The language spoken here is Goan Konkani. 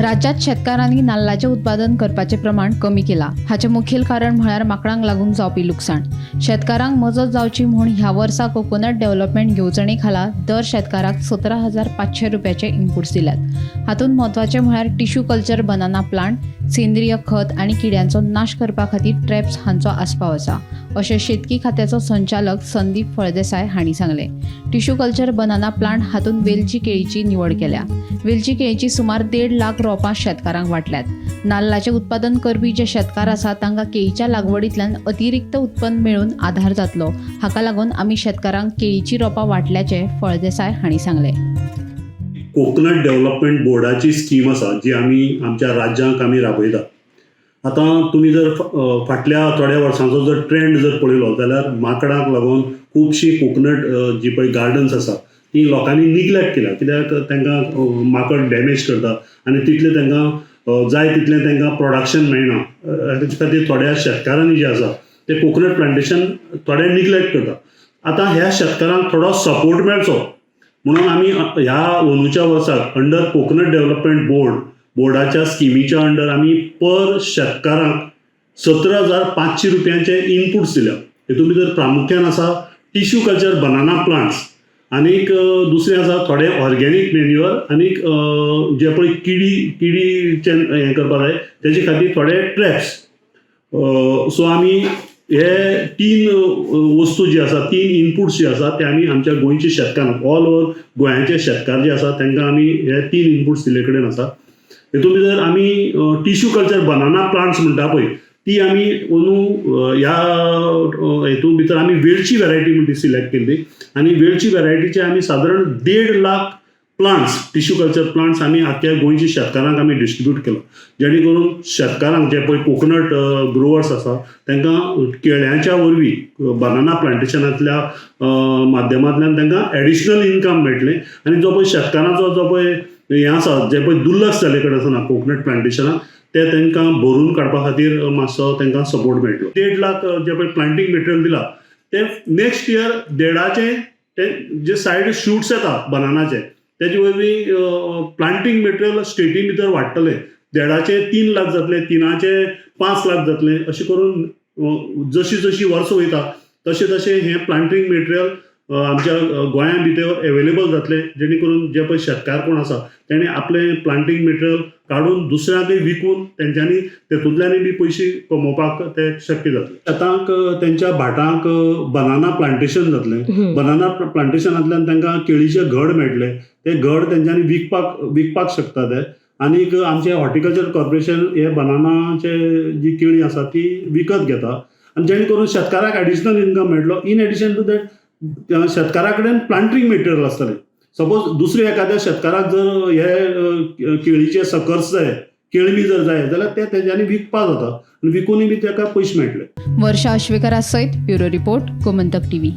राज्यांत शेतकारांनी नाल्लाचें उत्पादन करपाचें प्रमाण कमी केलां. हाचें मुखेल कारण म्हळ्यार माकडांक लागून जावपी लुकसाण. शेतकारांक मजत जावची म्हूण ह्या वर्सा कोकोनट डेव्हलपमेंट येवजणे खाला दर शेतकाराक 17,500 रुपयाचे इनपुट्स दिल्यात. हातूंत म्हत्वाचें म्हळ्यार टिश्यू कल्चर बनाना प्लांट, सेंद्रीय खत आनी किड्यांचो नाश करपा खातीर ट्रॅप्स हांचो आस्पाव आसा, अशें शेतकी खात्याचो संचालक संदीप फळदेसाय हांणी सांगलें. टिश्यू कल्चर बनाना प्लांट हातूंत वेलची केळीची निवड केल्या. वेलची केळीची सुमार 1.5 लाख रोपां शेतकारांक वांटल्यात. नाल्लाचें उत्पादन करपी जे शेतकार आसात, तांकां केळीच्या लागवडींतल्यान अतिरिक्त उत्पन्न मेळून आधार जातलो. हाका लागून आमी शेतकारांक केळीची रोपां वांटल्याचें फळदेसाय हांणी सांगलें. कोकनट डेव्हलपमेंट बोर्डाची स्कीम आसा, जी आमी आमच्या राज्यांक आमी राबयतात. आतां तुमी जर फाटल्या थोड्या वर्सांचो जर ट्रेंड जर पळयलो जाल्यार माकडांक लागून खुबशीं कोकनट जी पळय गार्डन्स आसा, ती लोकांनी निग्लेक्ट केल्या, कित्याक तांकां माकड डॅमेज करता आनी तितलें तांकां जाय तितलें तांकां प्रोडक्शन मेळना. ताचे खातीर थोड्या शेतकारांनी जे आसा ते कोकनट प्लांटेशन थोडे निग्लेक्ट करता. आतां ह्या शेतकारांक थोडो सपोर्ट मेळचो म्हणून आमी ह्या अंदूच्या वर्साक अंडर कोकनट डेव्हलपमेंट बोर्डाच्या स्किमीच्या अंडर आमी पर शेतकारांक 17,500 रुपयांचे इनपुट्स दिल्या. हितून भितर प्रामुख्यान आसा टिश्यू कल्चर बनाना प्लांट्स आनीक दुसरें आसा थोडे ऑर्गेनीक मेन्युअर आनीक जे पळय किडीचे हें करपा जाय, तेजे खातीर थोडे ट्रॅप्स. सो आमी हे तीन वस्तू जी आसा, तीन इनपुट्स जे आसा, ते आमी आमच्या गोंयच्या शेतकारांक, ऑल ओवर गोंयाचे शेतकार जे आसा, तांकां आमी हे तीन इनपुट्स दिल्ले कडेन आसा. हितून भितर आमी टिश्यू कल्चर बनाना प्लांट्स म्हणटा पळय, ती आमी अंदू ह्या हितून भितर आमी वेलची व्हेरायटी म्हणटी सिलेक्ट केल्ली आनी वेलची व्हेरायटीचे आमी सादारण 1.5 lakh plants, tissue culture plants आमी आख्ख्या गोंयच्या शेतकारांक आमी डिस्ट्रिब्यूट केलो, जेणे करून शेतकारांक, जे पळय कोकोनट ग्रोवर्स आसा, तांकां केळ्यांच्या वरवीं, बनाना प्लांटेशनांतल्या माध्यमांतल्यान तांकां एडिशनल इनकम मेळटलें. आनी जो पळय शेतकारांचो जो पळय हें आसा, जे पळय दुर्लक्ष जाल्ले कडेन आसा ना कोकोनट प्लांटेशनाक, ते तांकां भरून काडपा खातीर मातसो तांकां सपोर्ट मेळटलो. 1.5 लाख जे पळय प्लांटींग मटेरियल दिला, ते नेक्स्ट इयर देडाचे ते जे सायड शुट्स येता बनानाचे, तेजे वरवीं प्लांटींग मटेरियल स्टेटी भितर वाडटलें. देडाचे 3 लाख जातले, तिनाचे 5 लाख जातले. अशें करून जशी जशी वर्सां वयता तशें तशें हें प्लांटींग मटेरियल आमच्या गोंया भितर एवेलेबल जातलें, जेणे करून जे पळय शेतकार कोण आसा, तेणे आपलें प्लांटींग मटेरियल काडून दुसऱ्यांकय विकून तेंच्यांनी तेतूंतल्यानय बी पयशे कमोवपाक ते शक्य जातलें. शेतांक, तेंच्या भाटांक बनाना प्लांटेशन जातलें. बनाना प्लांटेशनांतल्यान तांकां केळीचे घड मेळटले. ते घड तेंच्यांनी विकपाक शकता ते. आनीक आमचे हॉर्टिकल्चर कॉर्पोरेशन हे बनानाचे जी केळी आसा ती विकत घेता आनी जेणे करून शेतकाराक एडिशनल इनकम मेळटलो. इन एडिशन टू that, शेतकारा कडेन प्लांटींग मटेरियल आसतलें. सपोज दुसऱ्या एखाद्या शेतकाराक जर हे केळीचे सकर्स जाय, केळमी जर जाय जाल्यार ते तेंच्यांनी विकपाक जाता आनी विकूनय बी ताका पयशे मेळटले. वर्षा अश्वेकरा सयत ब्युरो रिपोर्ट, गोमंतक टीव्ही.